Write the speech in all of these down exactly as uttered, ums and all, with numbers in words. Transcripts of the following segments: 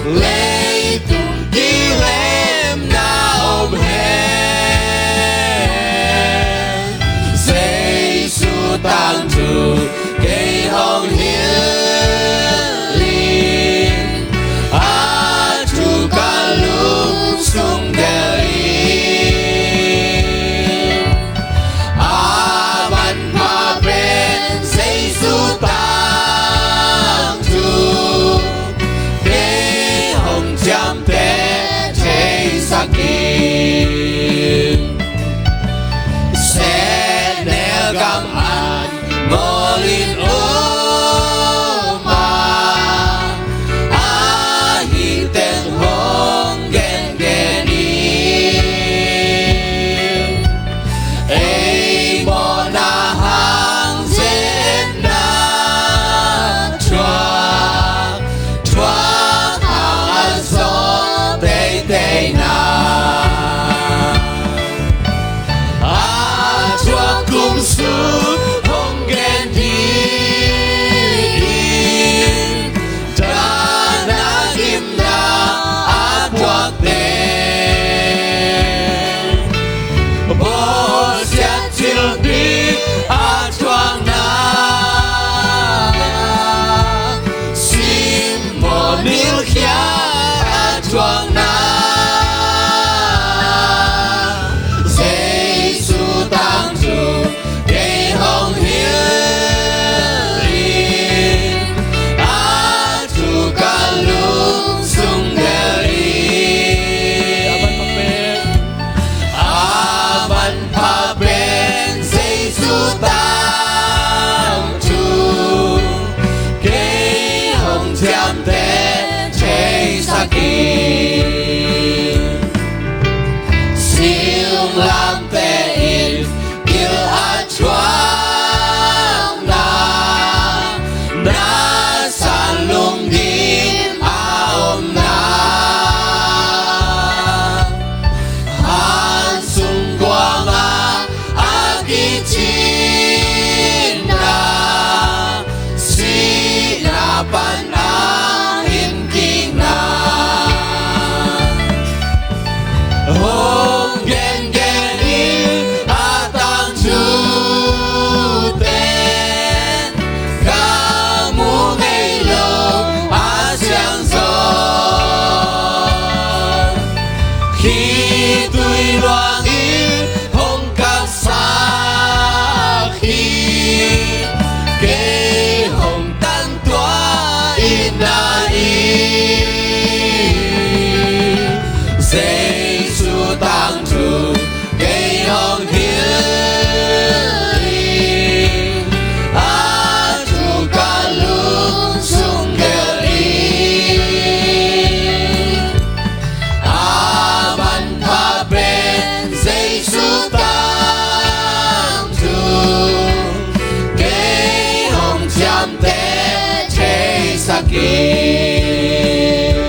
Leitung kilem na om hen. Jesu tangthu kei hong hilh in, a thu ka lungsung gelh in. A manpha pen Jesu tangthu kei hong ciamteh theisak in. Sehnel gam an ngol in om a, ahih teng hong gengen in. Ei mawhna hang ze-etna thuak, thuak hang a zaw teitei na. A thuak kum sung hong gen ding in, dan a gimna a thuak teng bawlsiat thil ding a thuakna, simmawh nilkhia a thuakna. Jesu tangthu kei hong hilh in, a thu ka lungsung gelh in. A manpha pen Jesu tangthu kei hong ciamteh theisak in. Singlamteh in gil a thuakna, na san lunggim a omna, han sung kuang ah a kicinna, sihna pan a hinkikna. Hong gengen in a tangthu pen ka mu ngei lo a siangtho, khitui luang in hong kapsak hi. Kei hong tantuah in na hi. Jesu tangthu kei hong hilh in, a thu ka lungsung gelh in. A manpha pen Jesu tangthu kei hong ciamteh theisak in.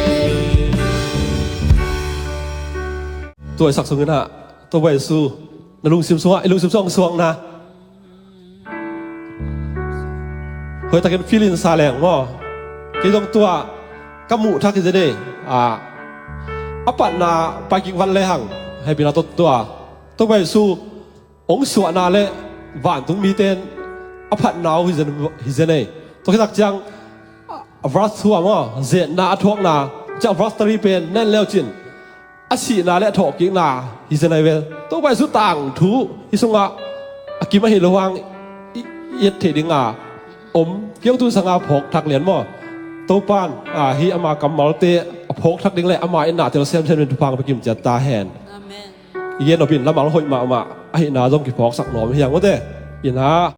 Tua i sak sungin ah, Topa Jesu, na lungsim sungah i lungsim sung suakna hoihtakin feel in sa leng maw. Kei zong tua ka muh thak hi zen ei. A, a patna pai kik van le hang, hehpihna tawh tua Topa Jesu hong suahna le vantung mite in a phatna uh hi zen, hi zen ei. Tua khit tak ciang a verse two ah maw, ze-etna a thuakna, ciah verse three pen na en leucin a sihna le a thawhkikna hi zen ahi ve. Topa Jesu tangthu hih sungah a kim ahi lo hang i, i et theih dinga om kei hong tun sanga phawk thak lian maw. Topa in, a, hih ama kammalte a phawk thak ding le ama itna tel semsem ding thupha hong pia kim ciat ta hen. Amen. I gen nop in lamal hoih mahmah ahihna zong kiphawksak nuam hi hang ute. Ina